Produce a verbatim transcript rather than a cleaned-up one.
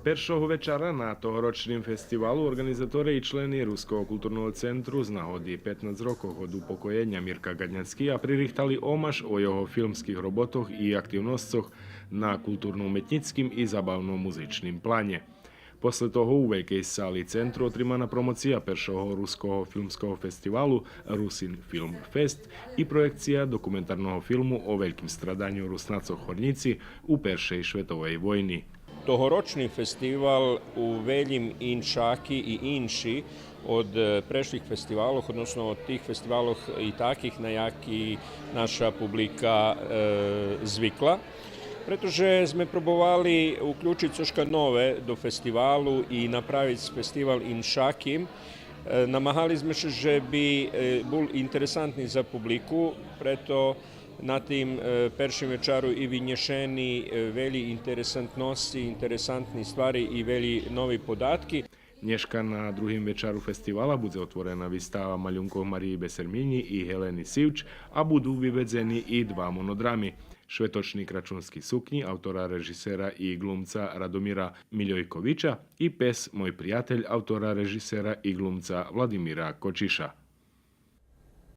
Першого вечара на тогорочним фестивалу орґанизаторе и члени Руского културного центру з нагоди петнац рокох од упокоєня Мирка Гаднянския пририхтали омаш о його филмских роботох и активносцох на културно-уметнїцким и забавно-музичним планє. После того у велькей сали центру отримана промоция першого руского филмского фестивалу Русин Филм Фест и проєкция документарного филму о вельким страданю Руснацох Горнїци у Першей шветовей войни. Тогорочни фестивал у велїм иншаки и инши од, е, прешлих фестивалох, односно од тих фестивалох и таких на яки наша публика, е, звикла. Прето же зме пробовали уключиц цошка нове до фестивалу и направиц фестивал иншаким. Е, намагали зме ше же би, е, бул интересантни за публику, прето на тим, е, першим вечару и винєшени, е, велї интересантносци, интересантни ствари и велї нови податки. Нєшка на другим вечару фестивала будзе отворена вистава малюнкох Мариї Бесерминї и Гелени Сивч, а буду виведзени и два монодрами: Шветочни крачунски сукнї автора, режисера и глумца Радомира Мильойковича и Пес мой приятель автора, режисера и глумца Владимира Кочиша.